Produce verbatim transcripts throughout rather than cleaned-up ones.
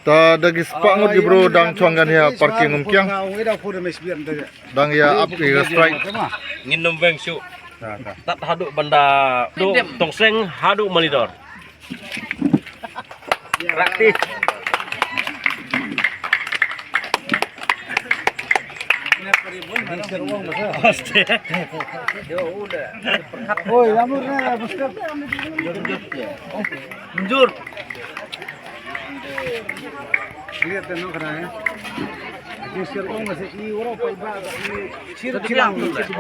Ta da ki spah ngut ki bru dang chong kan ïa parking Umkiang. Dang ïa ap ki strike. Ngin nym weng shuh. Tat haduh ban da haduh Tongseng haduh Malidor. Praktis. Oi, amur na, buskap. Mundur. Lihat tenang kena ya. Aku sir ong masih i waro pai ba i sir kilang.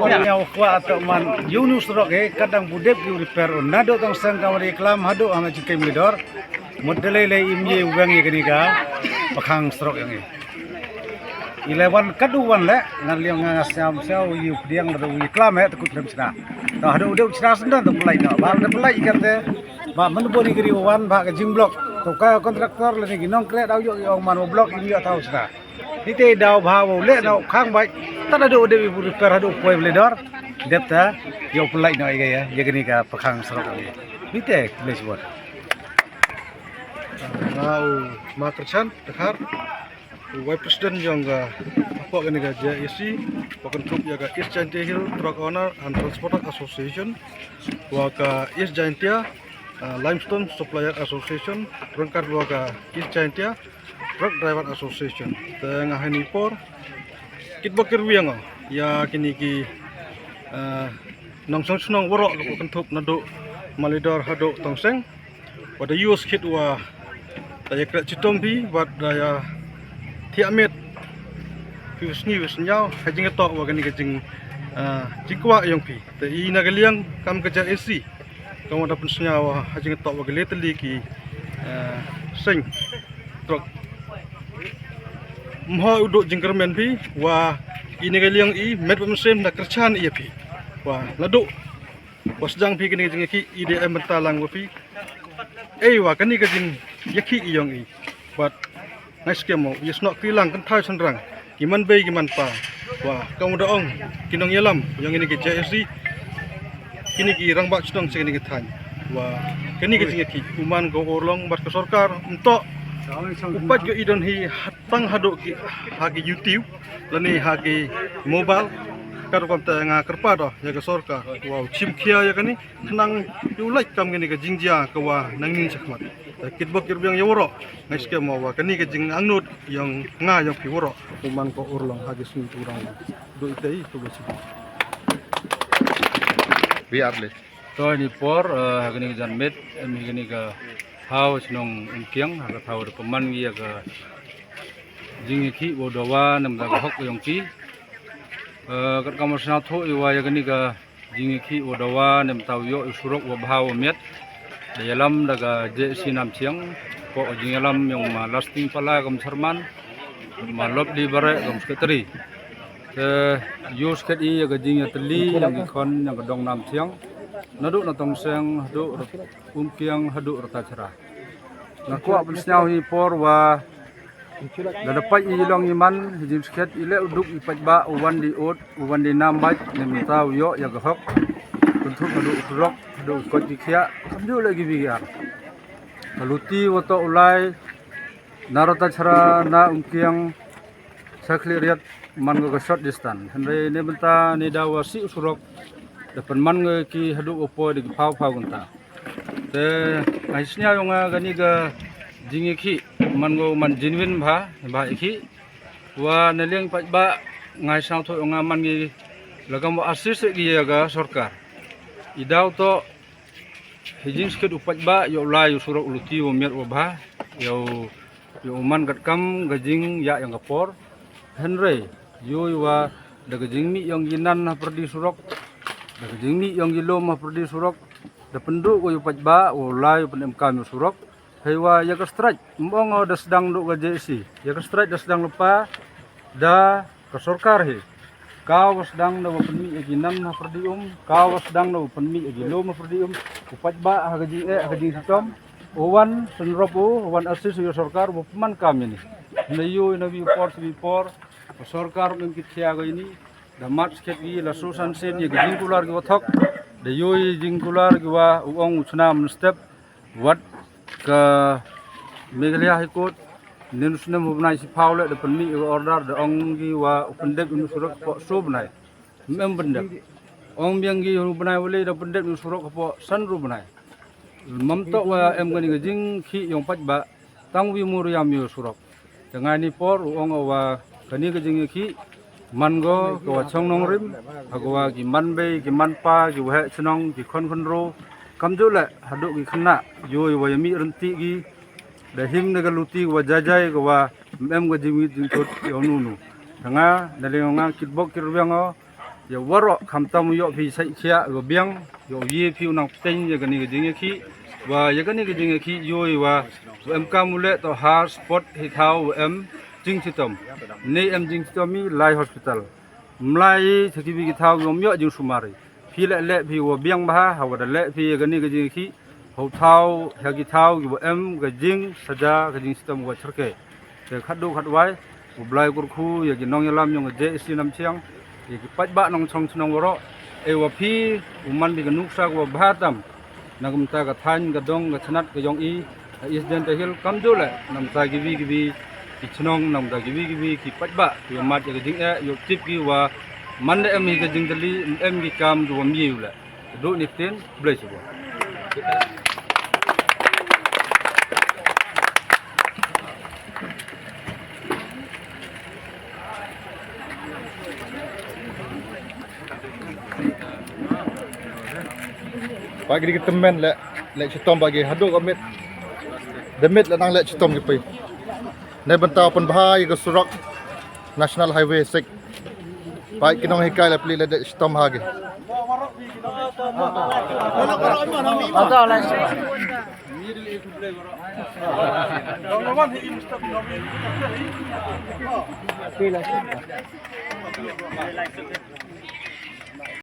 Yang kuat atau man Yunus rok eh kadang budep ki repair un nado tong sang kamari kelam hado ama jikai Malidor. Mut de lei lei im ye weng ye kani ka pakhang srok yang ye. Ile wan kadu wan le ngan liang nga siam siau yu pdiang le wi klam he tekut lem sna. Ta hadu de sna sendan tu pelai no. Ba de pelai ikan te ba men boni gri wan ba ka jing blok. Tu ka kontraktor le ni ginong kre dau yo yo man blok im yo tau sna. Ni te dau ba wo le no khang bai. Ta hadu de wi repair hadu poi Malidor. Dep ta yo pelai no iga ya. Ya kani ka pakhang srok ni. Ni te les buat. Nga u Ma Krishan Dkhar, u Vice President jong ka hapdeng kane ka J A C, ba kynthup ïa ka East Jaintia Hill Truck Owner and Transporter Association, wa ka East Jaintia, uh, Limestone Supplier Association, ryngkat wa ka East Jaintia Truck Driver Association. Te nga ha kane ka por kitbok kitrwiang ïa kine ki, uh, nongshong shnong waroh ka kynthup naduh Malidor haduh Tongseng. Wat da ïoh skit wa da ïa kret chitom phi wat da ïa thiah met phi wa sngi wa sngiaw ha jingïatoh wa kane ka jing, ah, jingkwah ïong phi. Te i na ka liang kam ka J A C kam wa da pynsngiaw wa ha jingïatoh wa ka le tylli ki, ah, seng trok. Mho u duh jingkyrmen phi wa i na ka liang i met wa mynsiem na kyrchan ïa phi wa naduh wa sdang phi kane ka jingïakhih i de em bynta lang wa phi. Ei wa kane ka jingïakhih i ïong i. Wat ngai skhem mo ïa snoh kri lang kynthai shynrang ki man bei ki man pa. Wa kam da ong ki nongïalam ïong ine ki J A C kine ki rangbah shnong sha kane ka thaiñ. Wa kane ka jingïakhih u man ko Urlong bad ka sorkar mynta u pait ko i don hi tang haduh ki ha ki YouTube lane ha ki mobile. Ka rukom te nga kyrpad ïa ka sorkar wa u chim khia ïa kane khnang u lait kam kane ka jingjia ka wa nang ning shakhmat. Te kitbok kitrwiang ïa waroh ngai skhem wa kane ka jingangnud ïong nga ïong phi waroh. U man ko Urlong ha ki sngi tu rang du itei tu ba sibuk. Biar le. To ini por, eh, ha kane ka janmiet em ha kane ka thaw shnong Umkiang ha ka thaw da pynman ïa ka jingïakhih wa dawa nam da ka hok ïong ki. Eh, kat kam sna tho i wa ïa kane ka jingïakhih wa dawa ne mynta u ïoh u surok wa bha wa miat. Da ïalam da ka J C Namchiang ko jingïalam ïong ma Lasting Pala kam chairman, ma Lop Di Bare kam secretary. Te ïoh skhet i ïa ka jingïatylli ïong ki khon ïong ka dong Namchiang. Naduh na Tongseng haduh Umkiang haduh Rtachra. Nga kwah pynsngew hi por wa lada pait i long i man hi jingskhet i leh u duk i paidbah u wan di ut u wan di nam bait ne mynta u ïoh ïa ka hok. Kynthup haduh u surok haduh u koit ki khiah kam ju leh ki bigiar. Ka luti wa toh u lai na Rtachra na Umkiang sa khlieh riat man ka short distance. Hynrei ne mynta ne da wa sih u surok da pynman nga ki haduh u poi da ki phaw phaw kynta. Te nga sngewthuh ïong nga kane ka jingïakhih man nga man genuine bha bha i khih. Wa na liang paidbah nga sngewthuh ïong nga man ngi la kam wa assist ki ïa ka sorkar. I daw toh hi jingskhet u paidbah ïa u lai u surok u luti u miat u bha ïa u ïa u man katkam ka jingïaid ïa ka por. Hynrei ïoh wa da ka jingmih ïong ki nan ha pyrdi surok da ka jingmih ïong ki lum ha pyrdi surok da pynduh ko ïa u paidbah u lai u pynemkam ïa u surok. Hei wa ïa ka strike ym ong da sdang duh ka J C ïa ka strike da sdang lypa da ka sorkar hi. Ka wa sdang da wa pynmih ïa ki nan ha pyrdi um ka wa sdang da wa pynmih ïa ki lum ha pyrdi um. U paidbah ha ka jingeh ha ka jingshitom u wan synrop u wan assist ïa u sorkar u pynman kam ïa ni. Na ïoh na wi por swi por ka sorkar um ki thia ka ïa ni. Da mat skhet wi la su san sin ïa ki jingkular ki wa thok da ïoh ïa jingkular ki wa u ong u chna mynstep. Wat ka Meghalaya High Court Ynnin u snem u bnai shiphaw leh da pynmih ïa ka order da ong ki wa u pyndep ïa une u surok hapoh soo bnai. Ym em pyndep. Ong biang ki u bnai wale da pyndep ïa une u surok hapoh san ru bnai. Ym toh wa em kane ka jingkhih ïong paidbah tang wi mur ïam ïa u surok. Te nga ine i por u ong wa kane ka jingïakhih man ko ka wa chong nongrim ha ka wa ki man bei ki man pa ki waheh chnong ki khon khynro kamjooh leh haduh ki khynnah ïoh ïa wa ïa mih ryntih ki da him da ka luti ka wa jai jai ka wa ym em ka jingmih jingthut ïa uno uno. Te nga na liang nga kitbok kitrwiang o ïa waroh khamtam u ïoh phi sait khiah ïa biang ïoh ïa phi u nang pteng ïa kane ka jingïakhih wa ïa kane ka jingïakhih ïoh ïa wa u em kam u leh to ha spot hi thaw u em jingchitom. Ne em jingchitom i lai hospital. Mlai i cha kiwi ki thaw ïoh ïoh jingsumar i phi leh leh phi wa biang bha ha wa da leh phi ïa kane ka jingïakhih. Hau thaw ha ki thaw ki wa em ka jingsaja ka jingchitom wa cherke. Te khatduh khatwai u Blai kyrkhu ïa ki nongïalam ïong ka J A C Namchiang ïa ki paidbah nongchong chnong waroh. Ei wa phi u man phi ka nuksa ka wa bha tam na kumta ka thaiñ ka dong ka chnat ka ïong i ha East Jaintia Hills kamjooh leh na kumta kiwi kiwi ki chnong na kumta kiwi kiwi ki paidbah ki wa mad ïa ka jingeh ïoh tip ki wa man da em hi ka jingdali em ki kam ki wa mih u leh. Duh ni ktien, Blei sibun. Ba ki dei ki tymmen leh leh chitom ba ki haduh ka miet. Da miet leh nang leh chitom ki phi. Ne bynta pynbha ïa ka surok National Highway six. Ba ki nonghikai leh pli leh leh chitom ha ki.